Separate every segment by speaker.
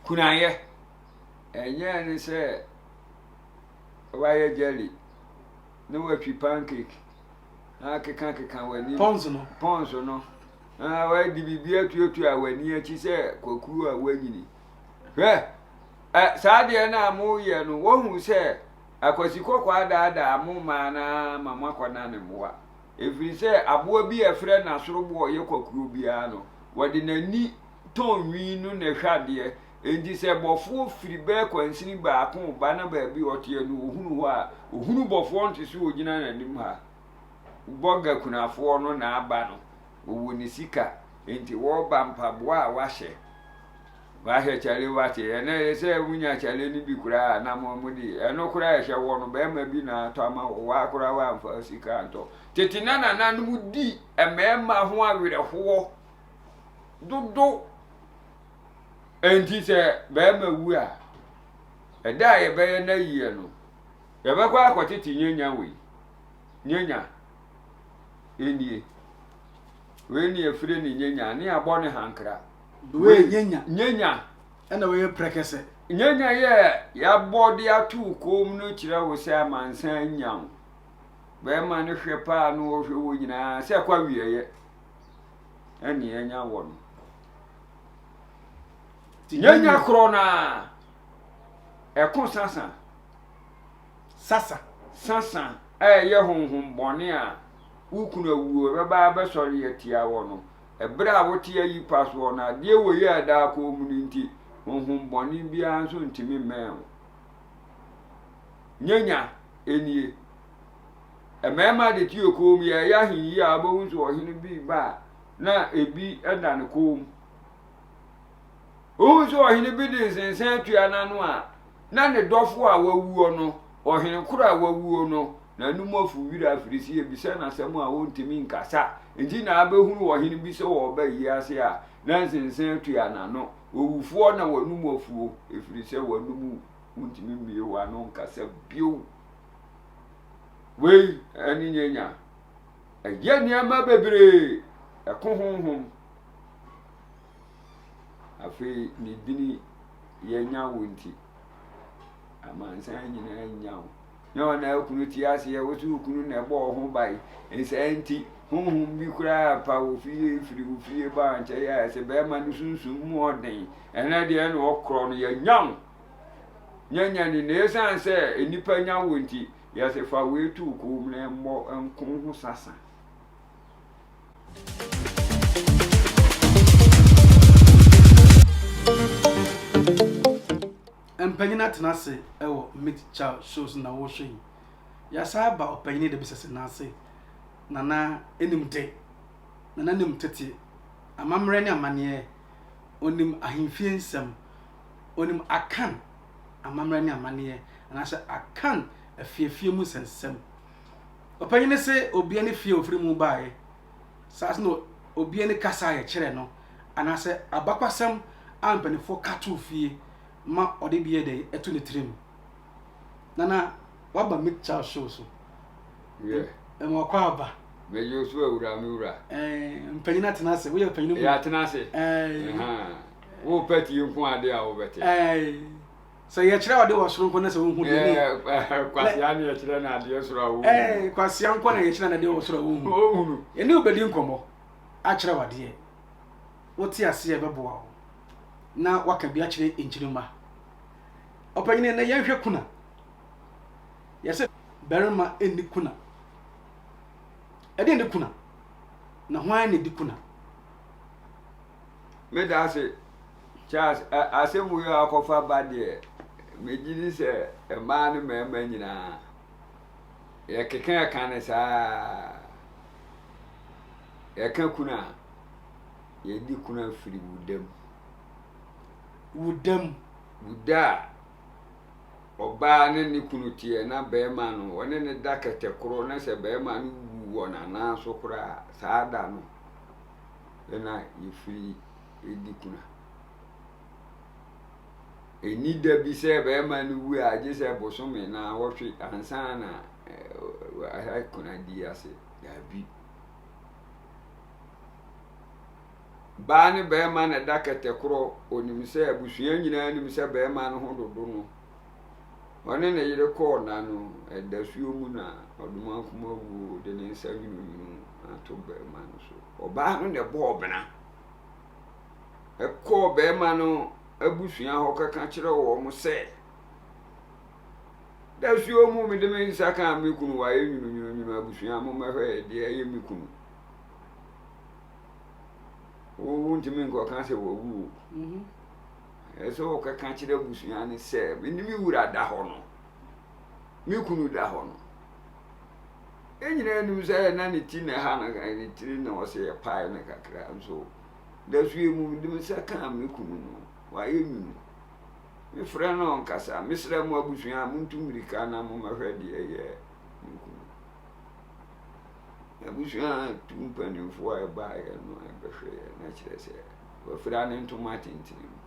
Speaker 1: Kunayɛ, ɛnyɛ ne sɛ woayɛ jelly na woatwi pancake na akekakeka w'anim.
Speaker 2: Pɔnso no.
Speaker 1: Pɔnso no. Na woadi biribi atuatua w'ani akyi sɛ kwakuo a woanyini. Hwɛ, ɛ, saa adeɛ no a moyɛ no, wohu sɛ akwasi kɔkɔɔ adaadaa mo mmaa no ara ma moakɔnane mmoa. Ɛfiri sɛ aboa bi a ɛfrɛ no asoroboɔ a ɔyɛ kwakuo biara no, wɔde n'ani tɔn nwi no na ɛhwɛ adeɛ. Enti sɛ bɔfoɔ firi bɛyɛ kwansini baako reba na baabi a ɔteɛ no ɔhunu hɔ a, ɔhunu bɔfoɔ no te sɛ ɔgyina n'anim ha. Bɔga kunafoɔ no na aba no, ɔwɔ ne sika, enti wɔreba mpaboa a wahyɛ. Wahwɛ kyale wate, ɛnɛ yɛ sɛ wonya kyale no bi koraa a na mo mo de ɛno koraa ɛhyɛ wɔ no bɛrima bi na atɔ ama wɔ waa koraa wamfa sika antɔ. Tete na nananom di mmarima ho awerɛhoɔ dodo. Enti sɛ barima wu a, ɛda a yɛbɛyɛ n'ayie no, yɛbɛkɔ akɔtete nyanya wei. Nyanya nie. Wei ne yɛfrɛ no nyanya, ne yɛabɔ ne hankra.
Speaker 2: Wei nyanya.
Speaker 1: Nyanya.
Speaker 2: Ɛna wei yɛ prɛkɛsɛ.
Speaker 1: Nyanya yɛ yɛabɔ de ato wo kɔn mu no kyerɛ wo sɛ amansan nya wo. Bɛrima no hwɛ paa na ɔhwɛ wɔ nyinaa sɛ kɔ awieɛ ɛne ɛnya wɔ no. Nyanya korɔ no a ɛko sasa.
Speaker 2: Sasa.
Speaker 1: Sasa a ɛyɛ honhom bɔne a wo kunu awuo ɛbɛba abɛsɔre atia wɔ no. Ɛberɛ a wote ayi pa soɔ no, adeɛ wei a ɛda akɔn mu no nti, honhom bɔne biara nso ntumi mmɛn wo. Nyanya nie. Mmarima de te kɔn mu, yɛreyɛ ahenyi a wobɛhu sɛ ɔhene bi reba a, na ebi da ne kɔn mu. Wohu sɛ ɔhene bi de nsensan atua n'ano a, na ne dɔfo a wawuo no, ɔhene koro a wawuo no, n'anom afu wira afiri sɛ yɛbisa no asɛm a ɔntumi nkasa. Nti na abɛhunu ɔhene bi sɛ ɔreba yi ase a, na nsensan atua n'ano. Owufoɔ na w'anom afuo, ɛfiri sɛ w'anom wontumi mmue w'ano nkasa bio. Wei ne nyanya. Ɛyɛ nneɛma bebree, ɛko honhom. Afei ne dini yɛnya wo nti, amansan nyinaa nya wo. Nyɛ wɔn na okunu te aseɛ, wo so okunu na ɛbɔ wo ho ban. Nsaa nti, honhom bi koraa pa wo fie firi wo fie ba nkyɛn yɛ sɛ bɛrima no sunsum mu ɔden. Ɛnɛ deɛ na ɔkorɔ no yɛnya wo. Nyanya ni na ɛsiane sɛ nnipa nya wo nti, yɛse fa wei to wo kɔn mu na mmɔ nko ho sasa.
Speaker 2: Mpanyin atena ase wɔ Meet Child shows na wɔhwɛ yi. Yɛasan aba ɔpanyin da bi sɛsɛ n'ase. Nana nim de. Nana nim tete amammerɛ ne amanneɛ. Onim ahemfie nsɛm. Onim Akan amammerɛ ne amanneɛ anaasɛ Akan afiefie mu nsɛnsɛm. Ɔpanyin no se obia ne fie a ofiri mu baeɛ, saa nso na obia ne kasa a yɛkyerɛ no anaasɛ abakwasɛm a mpanimfoɔ ka too fie ma ɔde bi yɛ dɛn ɛto ne tirim. Nana, waba Meet Child Show so.
Speaker 1: Yeah.
Speaker 2: Ɛma wakɔ aba.
Speaker 1: Mɛgye wo so awura me wura.
Speaker 2: Ɛɛ mpanyin atena ase, woyɛ panyin mu.
Speaker 1: Yɛ atena ase.
Speaker 2: Ɛɛ.
Speaker 1: Wopɛ tie nko ade a wobɛte.
Speaker 2: Ɛɛ. Sɛ yɛkyerɛ ɔde wɔ soro nko na sɛ wohu deɛ
Speaker 1: ne. Kwasea ne yɛkyerɛ no adeɛ soro a wohu.
Speaker 2: Ɛɛ kwasea nko na yɛkyerɛ no adeɛ wɔ soro a wohu.
Speaker 1: Wohunu.
Speaker 2: Yɛne wo bɛdi nkɔmmɔ akyerɛ wo adeɛ. Wote aseɛ ɛbɛboa wo na waka bi akyerɛ nkyirimma. Ɔpanyin ɛnɛ yɛnhwɛ kuna. Yɛsɛ barima nni kuna. Ɛdeɛn ne kuna? Na hwan na ɛdi kuna?
Speaker 1: Meda ase. Charles, asɛm wei a akɔfa ba deɛ, megye di sɛ mmaa ne mmarima nyinaa, yɛkeka ɛka ne saa. Yɛka kunu a, yɛdi kunu afiri wuda mu.
Speaker 2: Wuda mu.
Speaker 1: Wuda a ɔbaa ne ne kunu teɛ na barima no, wɔne ne da kɛtɛ koro na sɛ barima no wu wɔ n'anan so koraa, saa da no na yɛfiri di kuna. Ɛnni da bi sɛ barima no wu a gye sɛ bosome naawɔtwe ansa na kunadi ase. Daabi. Baa ne barima na ɛda kɛtɛ korɔ, ɔnim sɛ abusua nyinaa nim sɛ barima no ho dodo no. Ɔne ne yere kɔɔ nna no, ɛdasuo mu na Ɔdomankoma wuo de ne nsa nwununwunu ato barima no so. Ɔbaa no na ɛbɔɔ bena. Ɛkɔɔ barima no abusua hɔ kɛka kyerɛ wɔn sɛ, Dasuo mu mede me nsa kaa me kunu, wayɛ nwununwununwunu abusua mommɛhwɛ deɛ ɛyɛ me kunu. Wontumi nkɔka sɛ wawu o. Mhm. Ɛsɛ sɛ wɔkɛka kyerɛ abusua no sɛ me ne me wura da hɔ no, me kunu da hɔ no. Yɛn nyinaa nim sɛ na ne ti na ɛha no, ne tiri na ɔsɛ yɛpae no kakra nso. Dasuo mu mede me nsa kaa me kunu no, wayɛ nwunu. Mefrɛ no ɔnkasa. Mesrɛ mo abusua, montu mmirika na mommɛhwɛ deɛ ɛyɛ me kunu. Abusua tu mpanimfoɔ a ɛbaeɛ no ɛbɛhwɛeɛ na kyerɛ sɛ wafira ne ntoma tentene mu.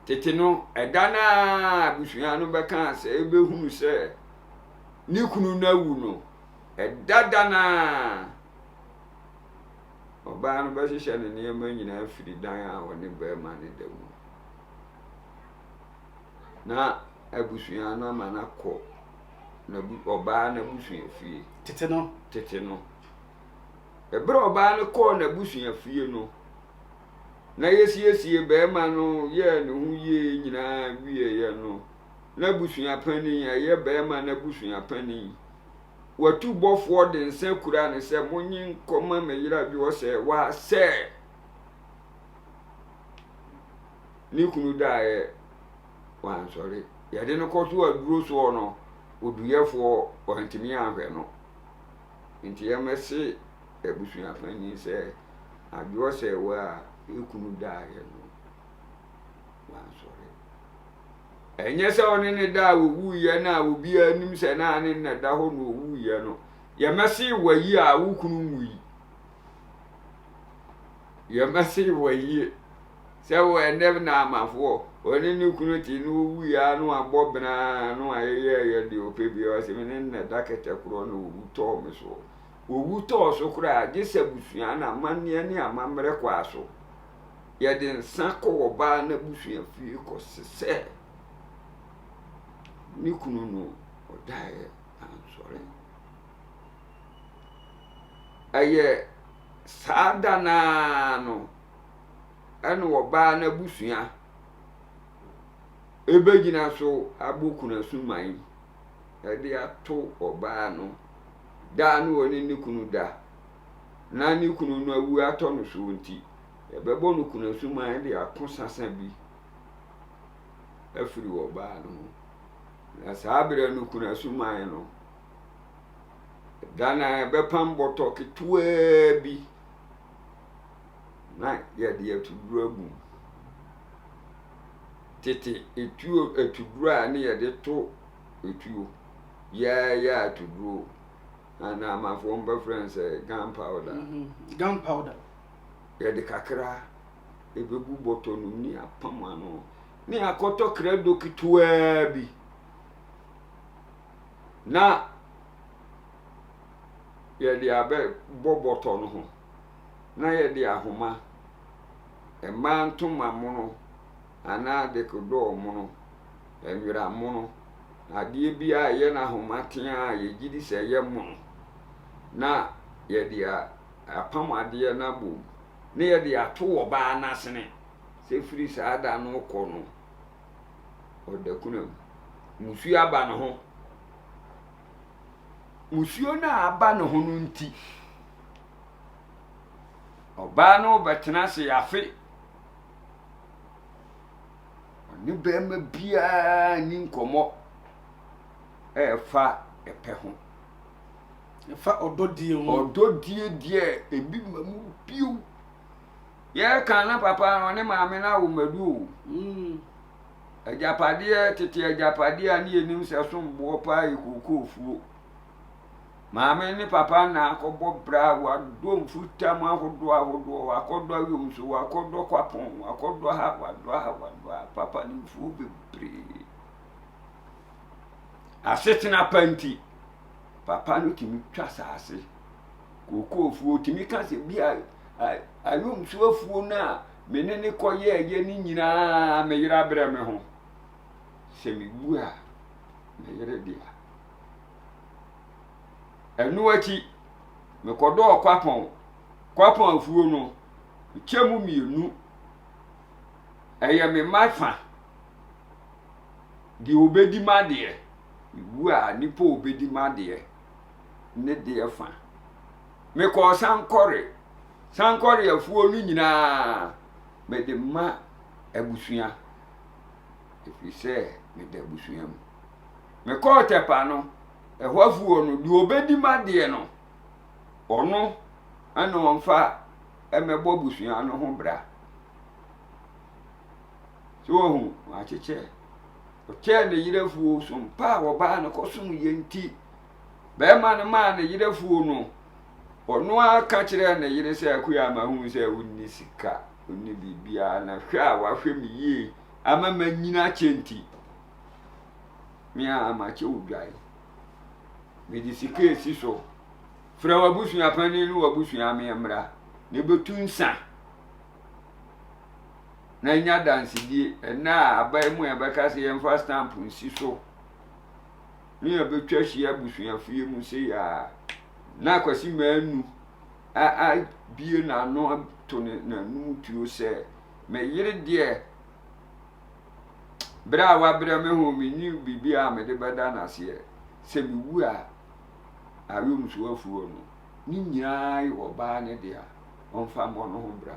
Speaker 1: Tete no, ɛda no a abusua no bɛka sɛ ɛbɛhunu sɛ ne kunu no awu no, ɛda da no a ɔbaa no bɛhyehyɛ ne nneɛma nyinaa firi dan a ɔne barima no da mu. Na abusua no ama no akɔ n'abu ɔbaa no abusuafie.
Speaker 2: Tete no.
Speaker 1: Tete no. Ɛberɛ a ɔbaa no kɔɔ n'abusuafie no, na yɛsiesie barima no yɛɛ ne ho yie nyinaa wieeɛ no, n'abusua panin, ɛyɛ barima no abusua panin, watu bɔfoɔ de nsa kura no sɛ monye nkɔma me yere adwoɔ sɛ waa sɛ ne kunu daeɛ wansɔre. Yɛde no kɔto aduro soɔ no, oduyɛfoɔ wantumi anhwɛ no. Nti yɛmɛse abusua panin sɛ adwoɔ sɛ wo a ekunu daeɛ no wansɔre. Ɛnyɛ sɛ ɔne ne da a ɔwuiɛ no a obiara nim sɛ na ne nna da hɔ na ɔwuiɛ no. Yɛmɛse wayi a wo kunu nwui. Yɛmɛse wayie. Sɛ wɔ ɛnɛ Naamafoɔ, ɔne ne kunu te na ɔwuiɛ a na wabɔ bena na wayeyɛɛyɛ deɛ ɔpɛ biara ɔse me ne no na ɛda kɛtɛ korɔ na ɔwu tɔɔ me soɔ. Ɔwu tɔɔ so koraa gye sɛ abusua no amanneɛ ne amammerɛ kwaa so. Yɛde nsa kɔ ɔbaa no abusua fie kɔsesɛ ne kunu no ɔdaeɛ ansɔre. Ɛyɛ saa da no ara no ɛna ɔbaa no abusua ɛbɛgyina so abɔ kunasuman ɛde ato ɔbaa no da a na ɔne ne kunu da na ne kunu no awu atɔ no soɔ nti, yɛbɛbɔ no kunasuman de ako sasa bi afiri ɔbaa no ho. Na saa berɛ no kunasuman no, da na yɛbɛpam bɔtɔ ketewaa bi na yɛde atuduro agu mu. Tete etuo atuduro a ne yɛde to etuo, yɛɛyɛ atuduro anaa amanfoɔ mbɛfrɛ no sɛ gun powder.
Speaker 2: Mm-hmm. Gun powder.
Speaker 1: Yɛde kakra ebegu bɔtɔ no mu ne apam ano ne akɔtɔ krado ketewaa bi na yɛde abɛbɔ bɔtɔ no ho na yɛde ahoma, mmaa ntoma mono anaa dekodɔɔ mono, nwera mono, adeɛ bi a ɛyɛ no ahoma tea a yɛgye di sɛ ɛyɛ mono na yɛde apam adeɛ no abom na yɛde ato ɔbaa no asene sɛ firi saa da no kɔ no ɔda kuna mu. Musuo aba ne ho. Musuo no a aba ne ho no nti, ɔbaa no bɛtena ase afe. Ɔne barima biara nni nkɔmmɔ ɛfa ɛpɛ ho.
Speaker 2: Ɛfa ɔdɔ die ho.
Speaker 1: Ɔdɔ die deɛ ebi ma mu bio. Yɛka na papa no ɔne maame no awo mmadu o. Mm. Agyapadeɛ tete agyapadeɛ a ne yɛnim sɛ som boɔ paa yɛ kookoofuo. Maame ne papa na akɔbɔ bra, wadɔ mfutam ahodoɔ ahodoɔ, wakɔdɔ ayomso, wakɔdɔ kwapɔn, wakɔdɔ ha, wadɔ ha, wadɔ ha. Papa ne mfuo bebree. Asetena pa nti, papa no tumi twa saase. Kookoofuo tumi ka sɛ bi a Ayomso afuo no a me ne ne kɔyɛɛyɛ no nyinaa me yere abrɛ me ho. Sɛ mewu a, me yere dea. Ɛno akyi, mekɔdɔɔ Kwapɔn. Kwapɔn afuo no, mekyɛ mu mmienu. Ɛyɛ me mma fa. Deɛ ɔbɛdi m'adeɛ, mewu a, nipa a ɔbɛdi m'adeɛ ne deɛ fa. Mekɔɔ Sankɔre. Sankɔre afuo no nyinaa, mede ma abusua, ɛfiri sɛ meda abusua mu. Mekɔɔ Tɛpa no, ɛhɔ afuo no, deɛ ɔbɛdi m'adeɛ no, ɔno na ɔmfa mmɛbɔ abusua no ho bra. So wahu, wakyekyɛ. Ɔkyɛɛ ne yere afuo so mpa a ɔbaa no kɔsom yɛ nti, bɛrima no maa ne yere afuo no, ɔno ara ka kyerɛɛ ne yere sɛ, Akua, mahu sɛ wonni sika, wonni biribiara, na hwɛ a wahwɛ me yie ama manyini akyɛ nti, me a makyɛ wo dwae. Mede sika esi so. Frɛ w'abusua panin ne w'abusua meɛ mmra na ɛbɛtu nsa na nya adansedie. Ɛnnɛ a aban mu a yɛbɛka sɛ yɛmfa stamp nsi so ne yɛbɛtwa ahyia abusuafie mu sei a na Kwasi Manu abie n'ano ato n'anum tuo sɛ me yere deɛ berɛ a wabrɛ me ho menni biribi a mede bɛda no aseɛ sɛ mewu a ayomso afuo no ne nyinaa yɛ ɔbaa no dea ɔmfa mmɔ no ho bra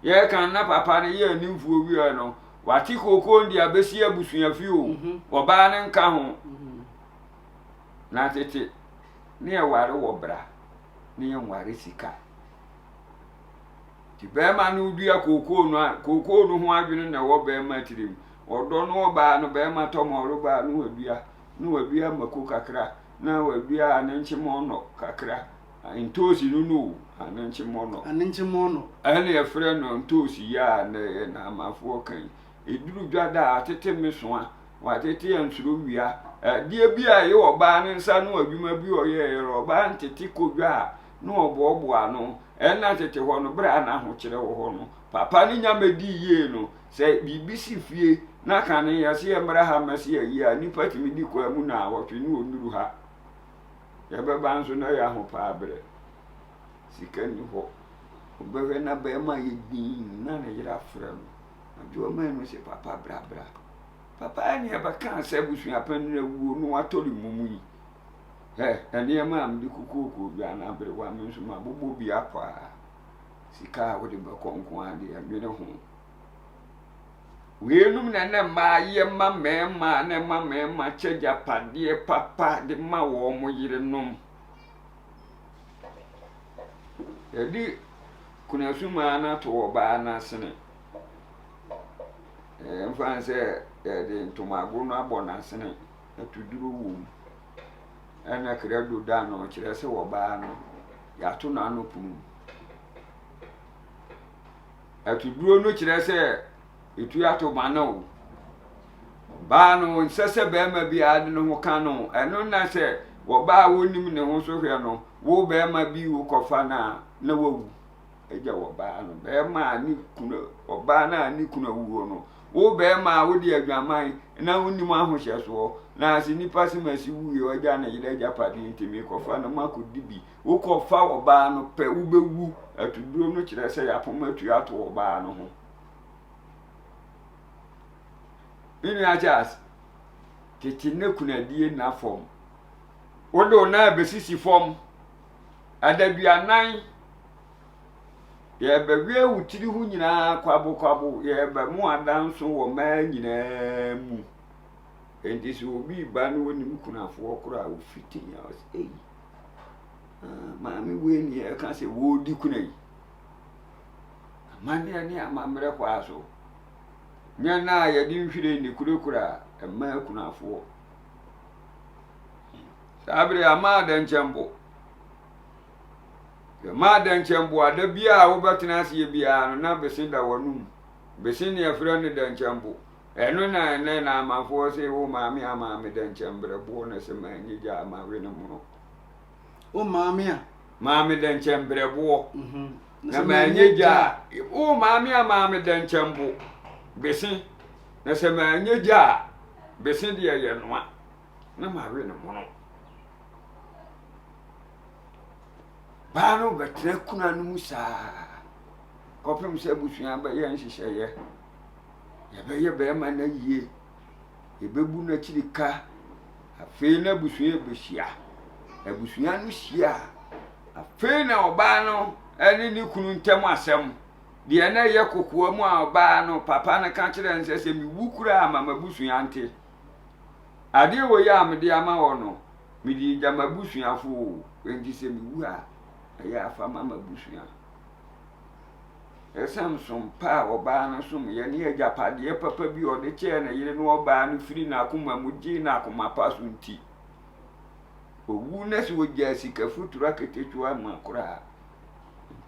Speaker 1: Yɛreka na papa no yɛ animfoɔ wieɛ no, wate kookoo no de abɛsi abusua fie o, mhm. ɔbaa no nka ho. Mhm. Na tete ne yɛware wɔ bra ne yɛnware sika. Nti bɛrima no dua kookoo no a, kookoo no ho adwene na ɛwɔ bɛrima tirim. Ɔdɔ no ɔbaa no, bɛrima tɔ ma ɔrebaa no wadua, na wadua mako kakra, na wadua anenkye mɔnɔ kakra. Ntoosi no no o, anenkye mɔnɔ.
Speaker 2: Anenkye mɔnɔ.
Speaker 1: Ɛna yɛfrɛ no ntoosi yi a na yɛ Naamafoɔ ka yi. Ɛduru dwa da a, atete mmesoa, watete ansuro wia. Adeɛ bi a ɛyɛ ɔbaa no nsa ano adwuma bi a ɔyɛeɛ no, ɔbaa ntete kɔ dwa a, na ɔboaboa ano. Ɛna tete hɔ no, berɛ a na ahokyerɛ wɔ hɔ no, papa no nya mmɛdii yie no, sɛ biribi si fie na kane yɛse yɛmmra ha mmɛse ayie a, nnipa tumi di kwan mu naawɔtwe ne ɔnnuru ha. Yɛbɛba nso na yɛ ahopaaberɛ. Sika nni hɔ. Wobɛhwɛ na barima ayɛ dinn na ne yere afrɛ no. Adwoa man mu sɛ papa bra bra. Papa ɛne ɛbɛka sɛ abusua panin awuo na watɔre mum yi. Hɛ, nneɛma a mede kokooko dwa no aberewa me nso mabobɔ bi akɔ a. Sika a wode bɛkɔ nko ara deɛ nwene ho. Weinom na na mmaa yɛ ma mmarima na ɛma mmarima kyɛ agyapadeɛ papa de ma wɔn yerenom. Yɛde kunasumaa no ato ɔbaa no asene. Ɛmfa no sɛ yɛde ntomago no abɔ n'asene, atuduro wɔ mu, ɛna krado da ano kyerɛ sɛ ɔbaa no, yɛato n'ano pono mu. Atuduro no kyerɛ sɛ etu ato ma no. Baa no nsɛ sɛ barima biara de ne ho ka no. Ɛno na sɛ wɔbaa a wɔnnim ne ho so hwɛ no, wo barima bi wo kɔfa no a, na wawu. Agya wɔ baa no. Barima a ne kunu, ɔbaa no a ne kunu awuo no, wo barima a wode adwaman na wonnim ahohyɛsoɔ, na sɛ nipa sɛ masi wuiɛ, wagya ne yere agyapadeɛ nti mekɔfa no makɔdi bi. Wokɔfa ɔbaa no pɛ, wobɛwu. Atuduro no kyerɛ sɛ yɛapom atua ato ɔbaa no ho. Me nua Charles, tete ne kunadie nna fam. Wode wo nan bɛsisi fam. Adaduanan, yɛbɛwea wo tiri ho nyinaa kwabokwabo, yɛbɛmo adanso wɔ mmaa nyinaa mu. Enti sɛ obi ba na ɔnim kunafoɔ koraa a, ɔfiti a ɔsɛ ei. Maame wei ne yɛka sɛ wɔredi kuna yi. Amanneɛ ne amammerɛ kwaa so. Nyɛ nna a yɛde nhwiren ne kurakura mmaa akunafoɔ. Saa bere ama adɛnkyɛmbo. Yɛma adɛnkyɛmbo a da biara a wobɛtena aseɛ biara no na bese da w'anum. Bese ne yɛfrɛ no dɛnkyɛmbo. Ɛno na ɛnɛ na amanfoɔ se wo maame a maame dɛnkyɛmbrɛboɔ na sɛ mannye gya a mawe no mono.
Speaker 2: Wo maame a.
Speaker 1: Maame dɛnkyɛmbrɛboɔ. Na manyɛ gya a, wo maame amaa me dɛnkyɛmbo, bese. Na sɛ manyɛ gya a, bese deɛ yɛ noa na mawe no mono. Baa no bɛtena kuna no mu saa kɔpem sɛ abusua bɛyɛ nhyehyɛeɛ. Yɛbɛyɛ bɛrima no ayie, yɛbɛbu no akyiri ka. Afei na abusua bɛhyia. Abusua no hyia a, afei na ɔbaa no ne ne kunu ntam asɛm, deɛ na ɛyɛ kokoa mu a ɔbaa no papa no ka kyerɛ no sɛ sɛ mewu koraa ma m'abusua nte. Adeɛ wei a mede ama wɔ no, mede regya m'abusuafo o, enti sɛ mewu a, ɛyɛ afa ma m'abusua. Ɛsiane som pa a ɔbaa no somyɛ ne agyapadeɛ papa bi a ɔde kyɛɛ ne yere no ɔbaa no firi n'akoma mu gyee no akoma pa so nti, owu na sɛ ɔgyaa sika futuro aketewa ma koraa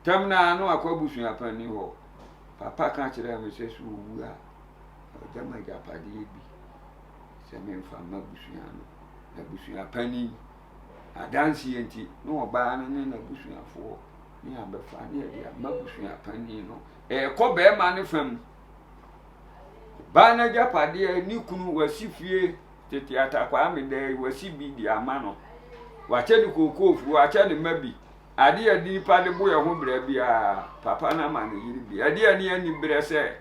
Speaker 1: ntɛm no ara na wakɔ abusua panin hɔ. Papa ka kyerɛɛ me sɛ sɛ ɔwu a, ɔgya me agyapadeɛ bi sɛ memfa mma abusua no. Na abusua panin adanseɛ nti na ɔbaa no ne n'abusuafoɔ ne abɛfa ne yɛde ama abusua panin no. Ɛrekɔ barima no fam. Ɔbaa no agyapadeɛ, ne kunu wasi fie tete atakwaa me dɛ wasi bi de ama no. Wakyɛ ne kookoofuo, wakyɛ ne mma bi. Adeɛ a nipa de bo yɛ ho brɛ biara, papa no ama ne yere bi. Ɛdeɛ ne aniberɛ sɛ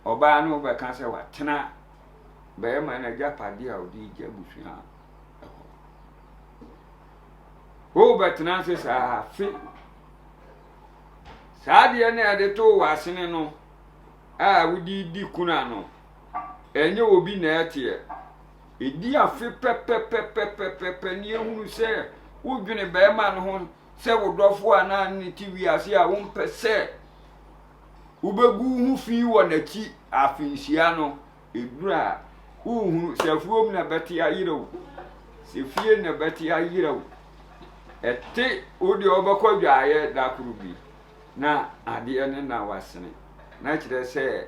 Speaker 1: ɔbaa no bɛka sɛ watena barima no agyapadeɛ a ɔde regya abusua hɔ. Wobɛtena ase saa afe. Saa adeɛ no a yɛde too w'asene no a wode di kuna no, ɛnyɛ obi na ɛteɛ. Ɛdi afe pɛpɛpɛpɛpɛpɛ ne ehunu sɛ wodwene barima no ho sɛ wo dɔfo anaa ne te wiase a wompɛ sɛ wobɛgu wo ho fi wɔ n'akyi afenhyia no. Ɛduru a, wonhunu sɛ afuom na ɛbɛte ayerɛ wo, sɛ fie na ɛbɛte ayerɛ wo. Ɛte wo deɛ wobɛkɔ adwaeɛ da koro bi na adeɛ no na wasene na kyerɛ sɛ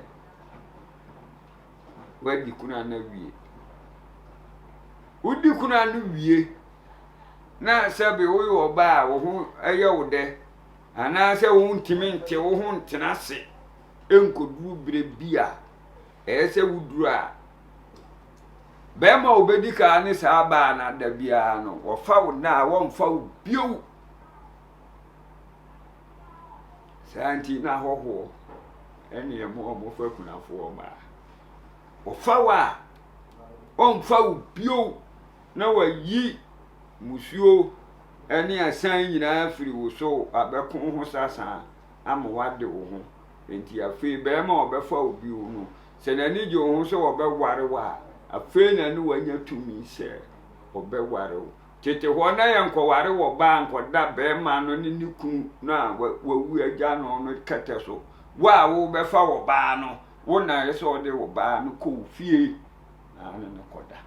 Speaker 1: woadi kuna no awie. Wodi kuna no wie na sɛbe woyɛ ɔbaa a wo ho yɛ wo dɛ anaasɛ wontumi nte wo ho ntena ase nkɔduru berɛ bi a ɛyɛ sɛ woduru a, bɛrima a obedi kan ne saa baa no ada biara no, wɔfa wo nna a wɔmfa wo bio. Saa nti na ahɔhoɔ ɛne ɛmo a wɔfa kunafoɔ mmaa. Wɔfa wo a, wɔmfa wo bio na wɔayi musuo ne asan nyinaa firi wo so abɛko ho sasa ama woade wo ho. Enti afei barima a ɔbɛfa wo bio no, sɛ n'ani gye wo ho sɛ ɔbɛware wo a, afei na ne wanya tumi sɛ ɔbɛware wo. Tete hɔ na yɛnkɔware wɔ baa nkɔda barima no ne ne kunu no a wawu agya no no kɛtɛ so. Wo a wobɛfa wɔ baa no, wo na ɛsɛ sɛ ɔde wo baa no kɔ wo fie na ne no kɔda.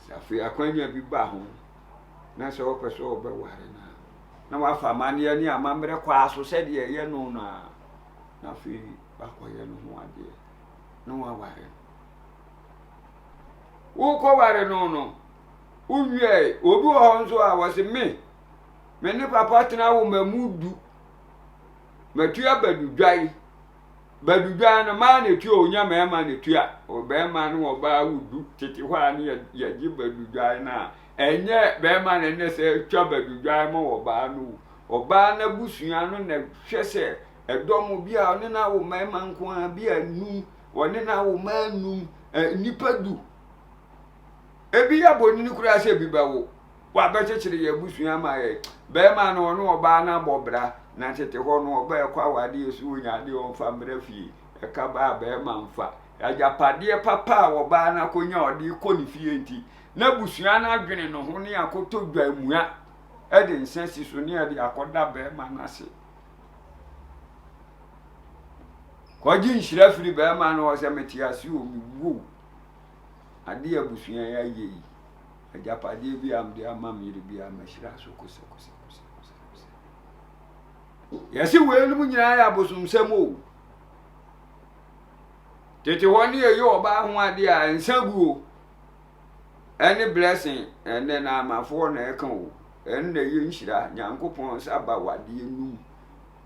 Speaker 1: Sɛ afei akwanya bi ba ho na sɛ wopɛ sɛ ɔbɛware no a, na wafa amanneɛ ne amammerɛ kwaa so sɛdeɛ ɛyɛ no no a, na afei wakɔyɛ no ho adeɛ na waware no. Wokɔware no no, wowiae, obi wɔ hɔ nso a wɔse me, me ne papa tena wo ma mu du, matua badudwan. Badudwan no, maa na etua onya mmarima na etua, ɔbarima ne ɔbaa wo du tete hɔ a ne yɛgye badudwan no a, Ɛnyɛ bɛrima na ɛnɛ sɛ twa badudwan ma ɔbaa no o. Ɔbaa no abusua no na hwɛ sɛ ɛdɔm bi a ɔne no awo mmarima nko ara bi a num, ɔne no awo mmaa num, nnipa du. Ebi yɛ bonini koraa sɛ ebi bɛwo. Wabɛkyekyere yɛn abusua ama yɛn. Bɛrima no ɔne ɔbaa no abɔ bra na tete hɔ no ɔbaa ɛkɔ awadeɛ so ɔnya adeɛ ɔmfa mmra fie. Ɛka baa bɛrima mfa. Agyapadeɛ papa a ɔbaa no akɔnya a ɔde rekɔ ne fie nti, n'abusua no adwene ne ho ne akɔtɔ dwammua de nsa si so ne ɛde akɔda bɛrima no ase. Kɔgye nhyira firi bɛrima no hɔ sɛ mete ase o, mewu o. Adeɛ abusua yi ayɛ yi, agyapadeɛ bi a mede ama me yere bi a mahyira so kosɛkosɛkosɛkosɛ. Yɛse weinom nyinaa yɛ abosomsɛm o. Tete hɔ ne yɛyɛ ɔbaa ho adeɛ a nsa guo ɛne blessing ɛnɛ na amafoɔ na ɛka o. Ɛno na ɛyɛ nhyira. Nyankopɔn nsa ba w'adeɛ no mu.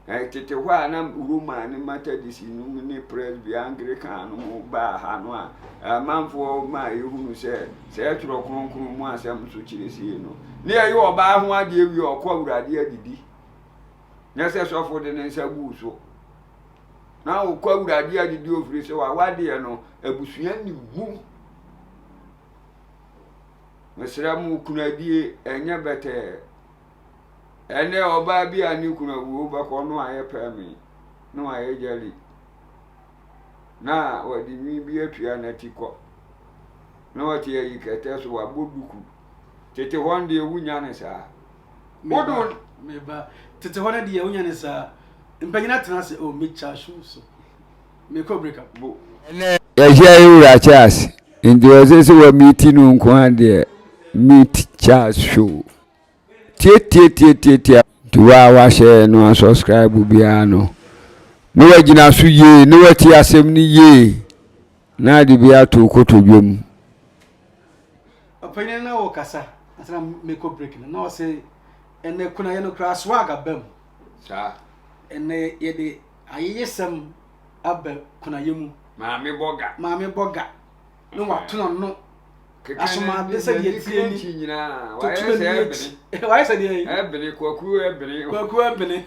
Speaker 1: Tete hɔ a na Roma ne Methodist nom ne Presby, Anglican nom baa ha no a, amanfoɔ maa yɛhunu sɛ sɛ Twerɛ Kronkron mu asɛm nso kyerɛ sei no, ne yɛyɛ ɔbaa ho adeɛ wie ɔkɔ Awurade adidi. Nyɛ sɛ sɔfo de ne nsa guu so. Na ɔkɔ Awurade adidi ofiri sɛ wawadeɛ no, abusua nim mu. Mesrɛ mo kunadie ɛnyɛ bɛtɛɛ. Ɛnnɛ ɔbaa bi a ne kunu awu wobɛkɔ no ayɛ pɛɛme na wayɛ gyali na wɔde nwi bi atua n'ati kɔ na wɔte ayi kɛtɛ so wabɔ duku. Tete hɔ no deɛ wonya ne saa.
Speaker 2: Meba, meba. Tete hɔ no deɛ wonya ne saa. Mpanyin atena ase, oh, metwa shoe so. Mekɔ break up.
Speaker 1: Bo. Ɛnɛ yɛhyia yɛ wura Charles nti ɔsɛ sɛ wa meet no nko ara deɛ meet Charles show. Tiatiatiatiatia. Nti wo a wahyɛ no asubscribe biara no na wagyina so yie na watie asɛm no yie na ade bi ato wo kotodwe mu.
Speaker 2: Ɔpanyin na ɔkasa ansa na mekɔ break no na ɔse ɛnɛ kunayɛ no koraa swag aba mu.
Speaker 1: Saa.
Speaker 2: Ɛnɛ yɛde ayeyesɛm aba kunayɛ mu.
Speaker 1: Maame bɔga.
Speaker 2: Maame bɔga na wato n'ano Asomade sɛ deɛ tie ni.
Speaker 1: Toto
Speaker 2: n'ani akyi. Wayɛ sɛ deɛ yi.
Speaker 1: Ɛbene kwaku ɛbene.
Speaker 2: Kwaku ɛbene.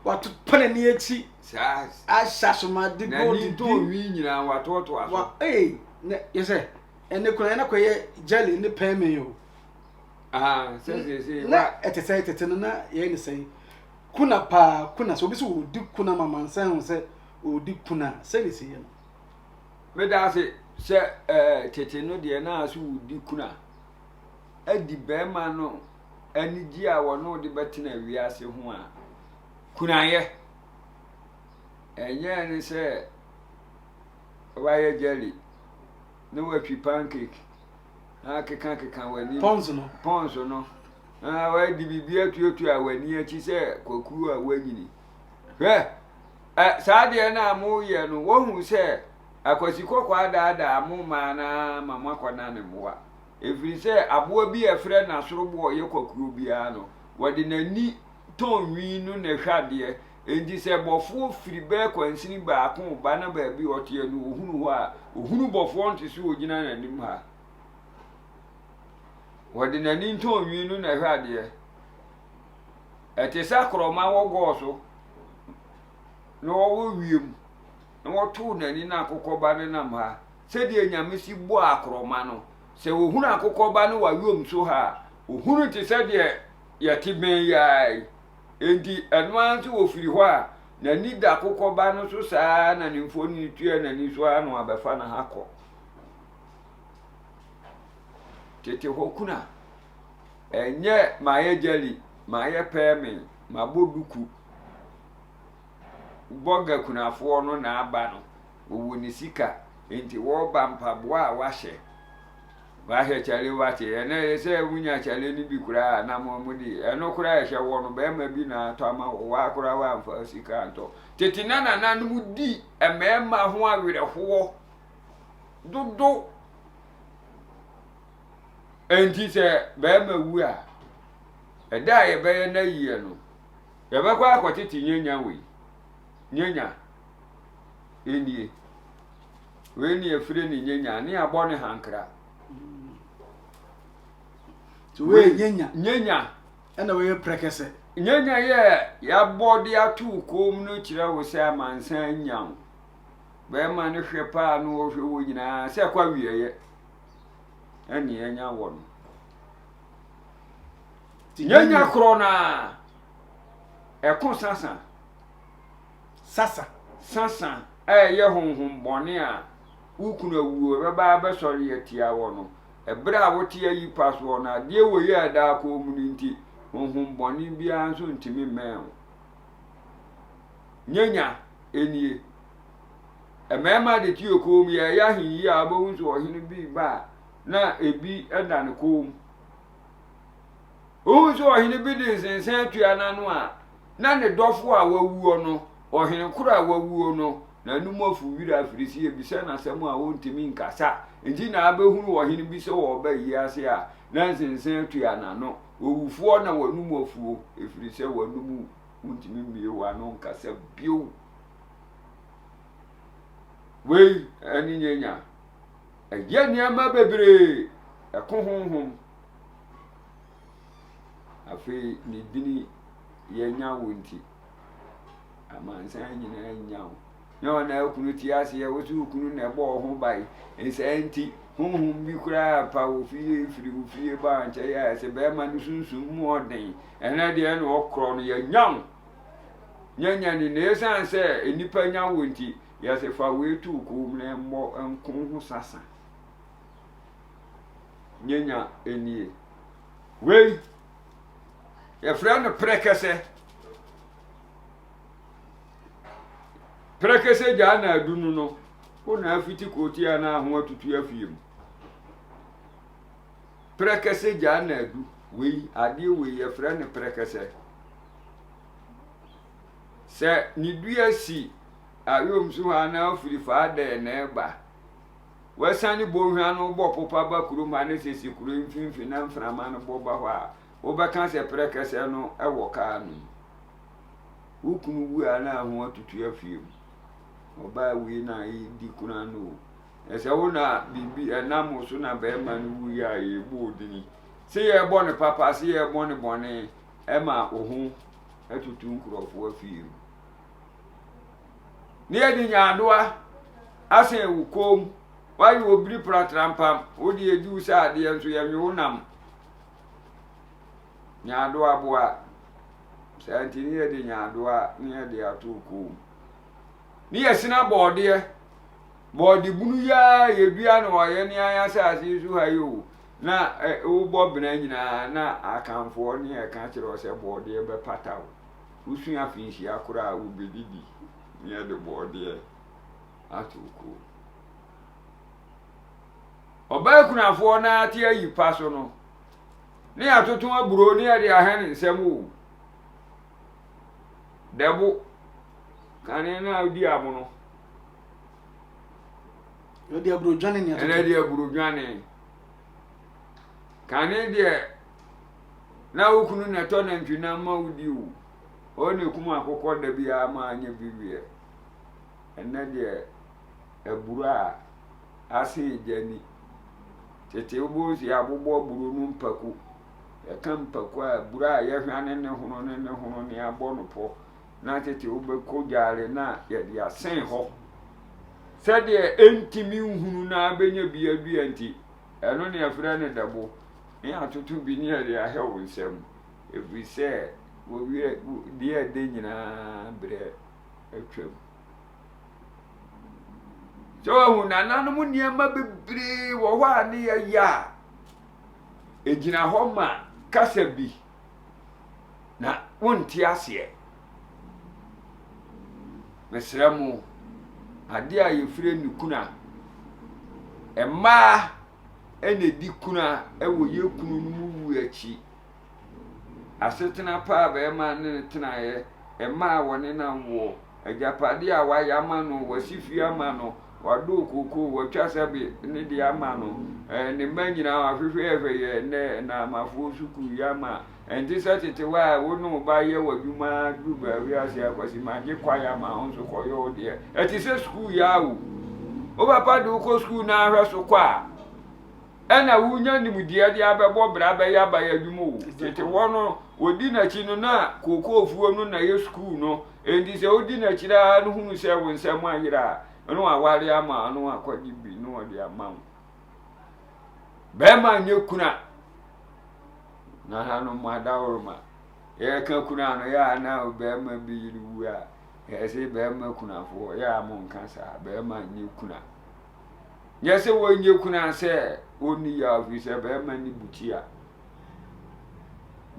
Speaker 2: Watoto n'ani akyi.
Speaker 1: Saa.
Speaker 2: Ahyɛ asomade gold bi.
Speaker 1: N'ani tɔn nwi nyinaa watoatoa
Speaker 2: so. Wa ee na yɛ sɛ ɛne kura yɛn akɔyɛ jelly ne pɛɛmɛ o.
Speaker 1: Ah sɛ sɛ sɛ.
Speaker 2: Na ɛte sɛ tete no na yɛyɛ ne sɛn kuna paa kuna sɛ obi sɛ ɔdi kuna ma mansan ho sɛ ɔdi kuna sɛ ne si yɛ no.
Speaker 1: Meda ase sɛ ɛɛ tete no deɛ na so wodi kuna adi bɛrima no anigye a wɔne wo de bɛtena wiase ho a kunayɛ ɛnyɛ ne sɛ wayɛ jelly na watwi pancake na akekakeka w'ani
Speaker 2: pɔnso no
Speaker 1: pɔnso no na wadi biribi atuatua w'ani akyi sɛ kwakuo a wanyini hwɛ Ɛ, saa adeɛ no a moreyɛ no, wɔhu sɛ Akwasi Kɔkɔɔ adaadaa mo mmaa no ara ma moakɔnane mmoa. Ɛfiri sɛ aboa bi a ɛfrɛ no asoroboɔ a ɔyɛ kwakuo biara no, wɔde n'ani tɔn nwi no na ɛhwɛ adeɛ. Enti sɛ bɔfoɔ firi bɛyɛ kwansini baako reba na baabi a ɔteɛ no ɔhunu hɔ a, ɔhunu bɔfoɔ no te sɛ ɔgyina n'anim ha. Wɔde n'ani ntɔn nwi no na ɛhwɛ adeɛ. Ɛte sɛ akorɔma wɔ gɔɔ so na ɔwɔ wiem na wɔtoo n'ani na akokɔba no nam ha. Sɛdeɛ Nyame si bɔɔ akorɔma no, sɛ ɔhunu akokɔba no wɔ awiem so ha a, ɔhunu te sɛ deɛ yɛte bɛn yi ara yi. Enti ɛno ara nso ɔfiri hɔ a, n'ani da akokɔba no so saa na ne mfonini tua n'ani so ara na wabɛfa no ha kɔ. Tete hɔ kuna, ɛnyɛ mayɛ jelly, mayɛ pɛɛme, mabɔ duku. Bɔga kunafoɔ no na aba no, wɔwɔ ne sika, nti wɔreba mpaboa a wahyɛ. Wahyɛ kyale wate, ɛnɛ yɛ sɛ wonya kyale no bi koraa na mo mo de, ɛno koraa ɛhyɛ wɔ no, bɛrima bi na atɔ ama wɔ, waa koraa wamfa sika antɔ. Tete na nananom di mmarima ho awerɛhoɔ dodo. Enti sɛ bɛrima wu a, ɛda a yɛbɛyɛ n'ayie no, Yɛbɛkɔ akɔtete nyanya wei. Nyanya. Enie. Wei ne yɛfrɛ ne nyanya ne abɔ ne hankra.
Speaker 2: So wei nyanya.
Speaker 1: Nyanya.
Speaker 2: Ɛna wei yɛ prɛkɛsɛ.
Speaker 1: Nyanya yɛ yɛabɔ de ato kɔn mu no kyerɛ wo sɛ amansan nya wo. Bɛrima no hwɛ paa no ɔhwɛ wɔ nyinaa sɛ kɔ awieɛ ɛne ɛnya wɔ no. Nyanya korɔ no a, ɛko sasa.
Speaker 2: Sasa.
Speaker 1: Sasa a ɛyɛ honhom bɔne a wo kunu awuo ɛbɛba abɛsɔre atia wɔ no. Ɛberɛ a wote ayi pa soɔ no, adeɛ wei a ɛda akɔn mu no nti, honhom bɔne biara nso ntumi mmɛn wo. Nyanya nie. Mmarima de te okuo mu, yɛreyɛ ahenyi a wobɛhu sɛ ɔhene bi ba a, na ebi da ne kɔn mu. Wohu sɛ ɔhene bi de nsensan atua n'ano a, na ne dɔfo a wawuo no, ɔhene koro a wawuo no, N'anom afu wira afiri sɛ yɛbisa no asɛm a ɔntumi nkasa. Nti na abɛhunu ɔhene bi sɛ ɔreba yi ase a, na nsensan atua n'ano. Owufoɔ na w'anom afuo, ɛfiri sɛ w'anom wontumi mmue w'ano nkasa bio. Wei ɛne nyanya. Ɛyɛ nneɛma bebree, ɛko honhom. Afei ne dini yɛnya wo nti, amansan nyinaa nya wo. Nyɛ ɔna okunu te aseɛ, wo so okunu na ɛbɔ wo ho ban. Nsaa nti, honhom bi koraa pa wo fie firi wo fie ba nkyɛn a ɛsɛ bɛrima no sunsum mu ɔden. Ɛnɛ deɛ na ɔkorɔ no yɛnya wo. Nyanya ni na ɛsiane sɛ nnipa nya wo nti, yɛsɛ fa wei to wo kɔn mu na ɛmmɔ nko ho sasa. Nyanya nie. Wei, yɛfrɛ no prɛkɛsɛ. Prɛkɛsɛ gyaa na adu no no, wo na afiti kootia na aho atutu afie mu. Prɛkɛsɛ gyaa na adu, wei, adeɛ wei yɛfrɛ no prɛkɛsɛ. Sɛ ne dua si ayom so hɔ anaa ofiri faa dɛn na ɛba. Wasiane bɔnhwa no bɔ popa ba kurom ha ne sɛ si kuro yi mfimfini na mframa no bɔ ba hɔ a, wobɛka sɛ prɛkɛsɛ no wɔ kaa no mu. Wo kunu wu a na ho atutu afie mu. Ɔbaa wei na ɛdi kunu ano o. Ɛsɛ wo na biribi ɛnam wo so na bɛrima no wuiɛ a yɛbɔ wo dini. Sɛ yɛbɔ no papa, sɛ yɛbɔ no bɔne, ɛma wo ho atutu nkurɔfoɔ afie mu. Ne yɛde nyaadoa asɛn wo kɔn mu. Woayɛ obiri pratrampam, wo deɛ ɛdi wo sɛ adeɛ nso yɛnwe wo nam. Nyaadoa boa. Saa nti ne yɛde nyaadoa ne yɛde ato wo kɔn mu. Ne yɛsena bɔɔdeɛ. Bɔɔde bunu yi ara yɛdua no wɔ yɛn ne asase yi so ha yi o. Na wobɔ bena nyinaa na Akanfoɔ ne yɛka kyerɛ wo sɛ bɔɔdeɛ bɛpata wo. Wosua afinhyia koraa a wobɛdidi ne yɛde bɔɔdeɛ ato wo kɔn mu. Ɔbaa kunafoɔ no ara te ayi pa so no, ne yɛatoto aburo ne yɛde ahɛn nsɛm o. Dɛbo, kane no a wodi amono.
Speaker 2: Ɛde aburo dwane ne
Speaker 1: atoto. Ɛnɛ de aburo dwane. Kane deɛ na wo kunu na ɛtɔ nantwinam ma wodi o. Ɔno na ekum akokɔ da biara ma anya bi weɛ. Ɛnɛ deɛ aburo a asen gya ni. Tete wobɛhu sɛ yɛabobɔ aburo no mpaku. Yɛka mpaku a aburo a yɛhwane ne hono ne ne hono ne abɔ no pɔ. Na tete wobɛkɔ gyaare na yɛde asɛn hɔ. Sɛdeɛ ɛntumi nhunu na abɛnya bi adua nti, ɛno ne yɛfrɛ no dɛbo. Ne yɛatoto bi ne yɛde ahɛ wo nsam. Ɛfiri sɛ wɔwerɛ deɛ ɛdɛ nyinaa berɛ atwam. Sɛ wahu nananom nneɛma bebree wɔ hɔ a ne yɛyɛ a, ɛgyina hɔ ma kasa bi na wonte aseɛ. Mesrɛ mo, adeɛ a yɛfrɛ no kuna, mmaa na ɛdi kuna wɔ yɛn kununom wuo akyi. Asetena pa a barima ne no tenaeɛ, mma a wɔne no awoɔ, agyapadeɛ a wayɛ ama no, wasi fie ama no, wadɔ kookoo, watwa sɛbe ne deɛ ama no, ne mma nyinaa wahwehwɛhwɛ yɛ nnɛ nnamafoɔ sukuu yi ama. Ɛnte sɛ tete hɔ a wo ne wo ba yɛ w'adwuma duru baabi ase akwasi magye kwae ama wo nso kɔyɛ wo deɛ. Ɛte sɛ sukuu yi ara o. Wo papa de wo kɔ sukuu na ahwɛ so kɔ a, ɛna wonya nimdeɛ de abɛbɔ bra bɛyɛ abayɛ adwuma o. Tete hɔ no, wɔdi n'akyi no na kookoofuo no na ɛyɛ sukuu no. Enti sɛ wodi n'akyiri ara no hunu sɛ wo nsɛm ayera a, na waware ama wo na wakɔgye bi na ɔde ama wo. Bɛrima nyɛ kuna. Nananom adaworoma. Yɛka kuna no yɛ a na bɛrima bi yere wu a, yɛse bɛrima kunafoɔ yɛ a monka saa. Bɛrima nyɛ kuna. Nyɛ sɛ wɔnyɛ kuna sɛ wɔnni yaw firi sɛ bɛrima ne bukyia.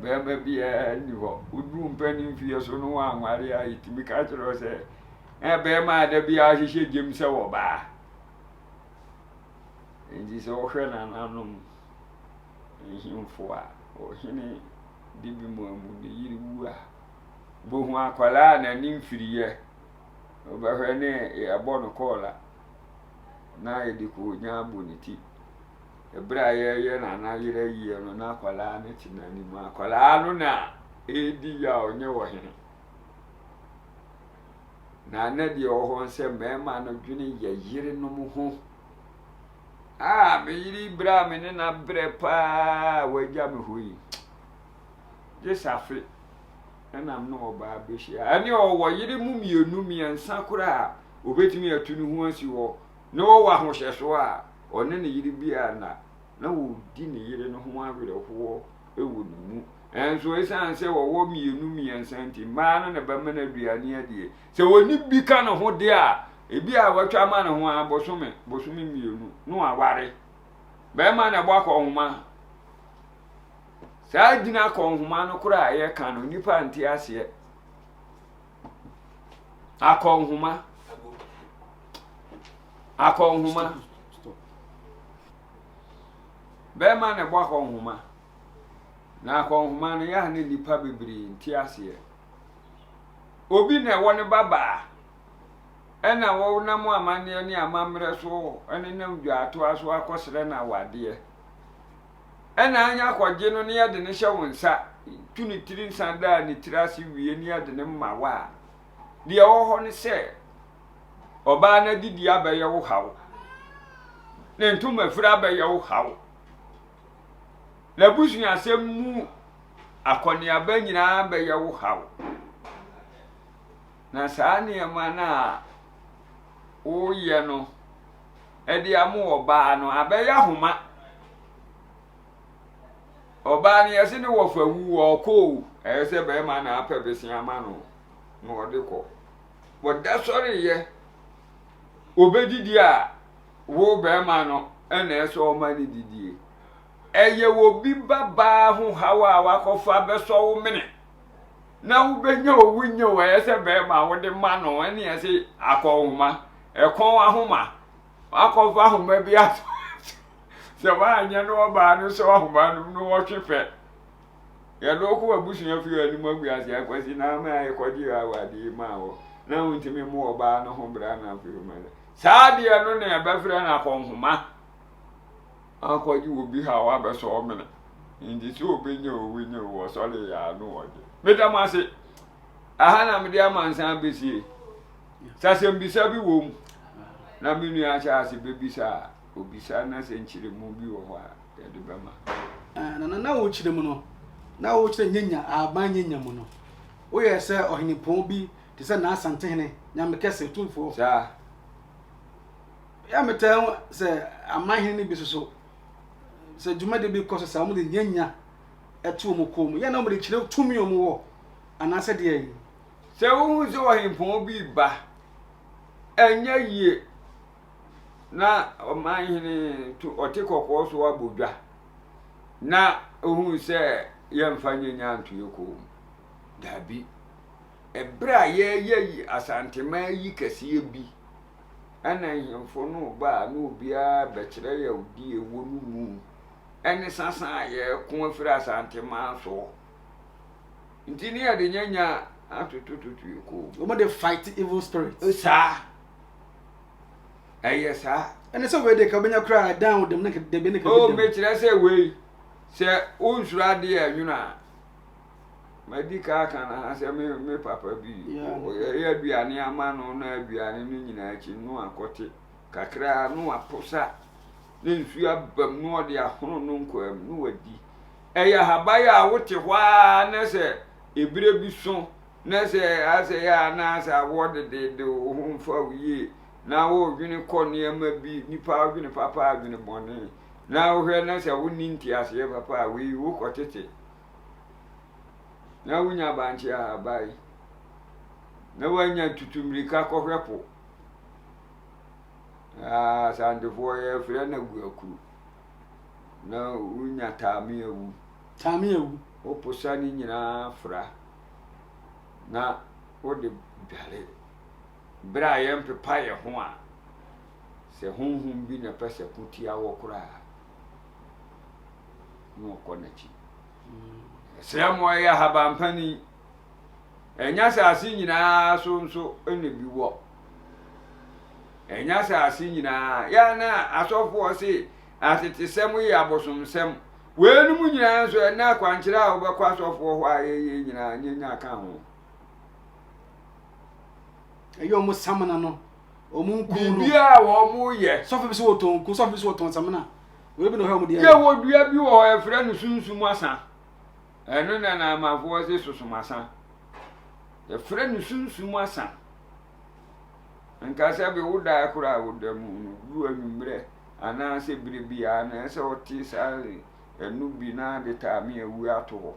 Speaker 1: Bɛrima biara nni hɔ. Woduru mpanin mfeɛ so no wanware a yɛtumi ka kyerɛ wo sɛ ɛ bɛrima a da biara hyehyɛ gyam sɛ wɔbaa. Nti sɛ wohwɛ nananom nhemfo a ɔhene de bi mu amu ne yere wu a, bohu akwadaa a n'ani mfiriiɛ. Wobɛhwɛ ne yɛabɔ no kɔɔla na yɛde koogyan abɔ ne ti. Ɛberɛ a yɛreyɛ Nana yerɛ ayie no na akwadaa no te n'anim. Akwadaa no na ɛredi yaw nyɛ ɔhene. Na na deɛ ɛwɔ hɔ sɛ mmarima no dwene yɛ yerenom ho. A me yere berɛ a me ne no abrɛ paa a wagya me hɔ yi, gye safe ɛna me ne ɔbaa bɛhyia. Ɛne ɔwɔ yere mu mmienu mmiɛnsa koraa a ɔbɛtumi atu ne ho asi hɔ na ɔwɔ ahohyɛsoɔ a ɔne ne yere bi a na na ɔdi ne yere no ho awerɛhoɔ wɔ ne mu. Nanso ɛsiane sɛ wɔwɔ mmienu mmiɛnsa nti, mmaa no na ɛbɛma no aduane adie. Sɛ wɔni bi ka ne ho deɛ a, ebi a watwa ama ne ho ara bosome, bosome mmienu na waware. Bɛrima na ɛbɔ akɔnhoma. Saa gyina akɔnhoma no koraa a yɛka no, nnipa nte aseɛ. Akɔnhoma. Akɔnhoma. Bɛrima na ɛbɔ akɔnhoma. Na akɔnhoma no, yɛ a na nnipa bebree nte aseɛ. Obi na ɛwɔ ne babaa, ɛna wɔnam amanneɛ ne amammerɛ so nenam dwaatoa so akɔsrɛ no awadeɛ. Ɛna anya akɔgye no na yɛde no hyɛ wo nsa, tu ne tiri nsa da ne tiri ase wie na yɛde no ma wo a, deɛ ɛwɔ hɔ ne sɛ, ɔbaa no adidi abɛyɛ wo haw, ne ntomafira abɛyɛ wo haw. N'abusuasɛm mu akɔneaba nyinaa bɛyɛ wo haw. Na saa nneɛma no a woyɛ no de ama ɔbaa no abɛyɛ ahoma. Ɔbaa no yɛse ne wɔfa wu ɔkɔ o, ɛyɛ sɛ bɛrima na apɛ bese ama no na ɔde kɔ. Wɔda sɔreyɛ, obɛdidi a wo barima no na ɛsɛ ɔma no didie. Ɛyɛ obi babaa ho haw a wakɔfa bɛsɔ wo mene na wobɛnya o wonya o ɛyɛ sɛ barima wode ma no ɛne ɛse akɔnhoma ɛkɔn ahoma wakɔfa ahoma bi ato sɛ woanyɛ no ɔbaa no sɛ ahoma no no wɔtwe pɛ yɛde wokɔ w'abusua fie anim agu ase akwasi na ama yɛkɔgye awadeɛ maa wɔ na wontumi mo ɔbaa no ho bra na afei ma Saa adeɛ no na yɛbɛfrɛ no akɔnhoma. Akɔgye obi haw abɛsɔ ɔmene. Nti sɛ obɛnya o wonya o wɔsɔre yɛ ano wɔgye. Meda mo ase. Aha na mede amansan bɛsie. Sɛ asɛmbisa bi wɔ mu na me nua ahyɛ ase bɛbisa a, obisa na sɛ nkyerɛmu bi wɔ hɔ a yɛde bɛma.
Speaker 2: Nana na wokyerɛ mu no, na wokyerɛ nyanya, ahaban nyanya mu no, woyɛ sɛ ɔhenepɔn bi Te sɛ n'Asantehene, Nyame kɛse, Otumfoɔ.
Speaker 1: Saa.
Speaker 2: Yɛ a metaa hu sɛ aman hene no bi soso, sɛ dwumadi bi kɔ so saa, wɔde nyanya to wɔn kɔn mu. Yɛ na wɔde kyerɛ tumi a wɔwɔ anaasɛ deɛ.
Speaker 1: Sɛ wohu sɛ ɔhempɔn bi reba, ɛnyɛ yie na ɔman hene to ɔte kɔkɔɔ so abɔ dwa na ohu sɛ yɛmfa nyanya nto yɛ kɔn mu. Dabi. Ɛberɛ a yɛreyɛ yi Asanteman ayi kɛseɛ bi, ɛna nhemfo no reba a na obiara bɛkyerɛ yawdie ɛwɔ no mu ɛne sasa a yɛreko afiri Asanteman soɔ. Nti ne yɛde nyanya atotototo yɛ kɔn mu.
Speaker 2: Wɔn de fight evil spirit.
Speaker 1: Saa. Ɛyɛ saa.
Speaker 2: Ɛne sɛ wei de ka wobɛnya koraa dan wo dɛm ne dɛbi ne ka bi
Speaker 1: dɛm. Oh, mekyerɛ sɛ wei sɛ wonsuro adeɛ a ɛnwono a Madi kan aka no ha sɛ me me papa bi yɛyɛ aduane ama no na aduane no nyinaa akyi no akɔte kakra no aposa na nsuo aba mu na ɔde ahono no nkwaa mu na wadi. Ɛyɛ ahaban a wote hɔ ara na sɛ ebire bi so na sɛ asɛ yɛ a na asɛ awoɔ dedeede wo ho mfa wo yie na wodwene kɔ nneɛma bi nipa adwene papa adwene bɔne na wohwɛ na sɛ wonni nteaseɛ papa a wei wokɔtete na wonya bankye ahaban na woanya tutu mmirika kɔhwɛ po. Asantefoɔ yɛfrɛ no aguakuru na wonya taame awu.
Speaker 2: Taame awu.
Speaker 1: Woposa ne nyinaa fra na wode dware. Berɛ a yɛmpepa yɛ ho a, sɛ honhom bi na ɛpɛ sɛ ko tia wɔ koraa na ɔkɔ n'akyi. Ɛsrɛ mo ɛyɛ ahaban panin. Ɛnyɛ asase nyinaa so nso na bi wɔ. Ɛnyɛ asase nyinaa. Yɛ a na asɔfoɔ se atetesɛm yɛ abosomsɛm. Weinom nyinaa nso, ɛnnɛ akwankyerɛ a wobɛkɔ asɔfoɔ hɔ a yɛyɛ nyinaa, nyɛ nya ka ho.
Speaker 2: Ɛyɛ wɔn samina no, wɔn nku no.
Speaker 1: Biribiara a wɔn yɛ.
Speaker 2: Sɔfo bi sɛ wɔtɔn nku, sɔfo bi sɛ wɔtɔn samina. Wei bi na ɔhɛ wɔn deɛ.
Speaker 1: Yɛ wɔ dua bi wɔ hɔ yɛfrɛ no sunsum asa. Ɛno na Naamafoɔ se sosomasa. Yɛfrɛ no sunsum asa. Nka sɛ bi wo daa koraa a woda mu no duru anwummerɛ anaasɛ berɛ biara na ɛsɛ ɔte saa ɛno bi na de taame awu ato hɔ.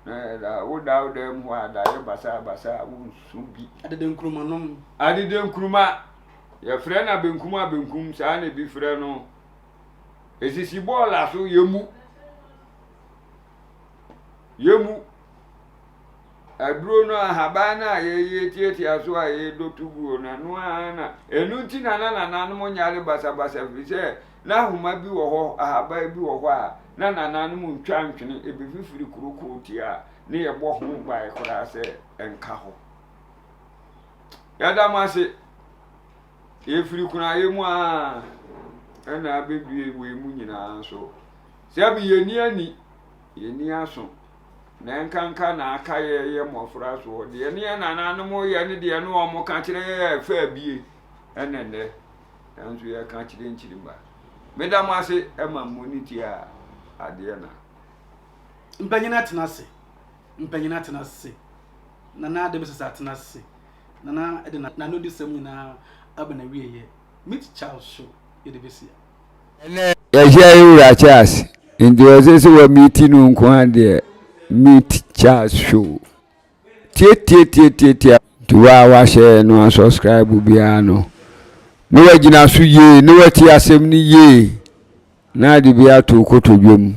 Speaker 1: Na ɛda woda wo dan mu hɔ a daeɛ basaa basaa wonso bi.
Speaker 2: Adede nkuruma nom.
Speaker 1: Adede nkuruma. Yɛfrɛ no abenkum abenkum saa na ebi frɛ no. Esisi bɔɔla so yɛmu. Yɛmu. Aduro no, ahaban no a yɛtiatia so a yɛdɔ to guo no, ɛno ara na ɛno nti na na nananom nyare basabasa firi sɛ na ahoma bi wɔ hɔ, ahaban bi wɔ hɔ a na nananom ntwa ntwene, ɛbɛfifiri korokoo ti a ne yɛbɔ ho ban koraa sɛ ɛnka hɔ. Yɛda mo ase. Yɛfiri kunayɛ mu a ɛna abɛdue wei mu nyinaa nso. Sɛbi yɛnni ani, yɛnni aso. Na ɛnkanka na aka yɛ yɛ mmɔfra soɔ. Deɛ ne yɛn nananom yɛ ne deɛ ne wɔn ka kyerɛ yɛ ɛfɛ abie ɛna nnɛ nanso yɛka kyerɛ nkyirimma. Meda mo ase ɛma mo ne tia adeɛ na.
Speaker 2: Mpanyin atena ase, mpanyin atena ase, Nana Adebisesa atena ase, Nana de n'anodisɛm nyinaa aba n'awieeɛ. Meet Charles Show yɛde bɛsi ha.
Speaker 1: Ɛnɛ yɛhyia yɛ wura Charles nti ɔsɛ sɛ wa meeti no nko ara deɛ meet Charles show tietietietietie nti wa a wahyɛ no asubscribe biara no na wagyina so yie na wati asɛm no yie na ade bi ato kotodwe mu.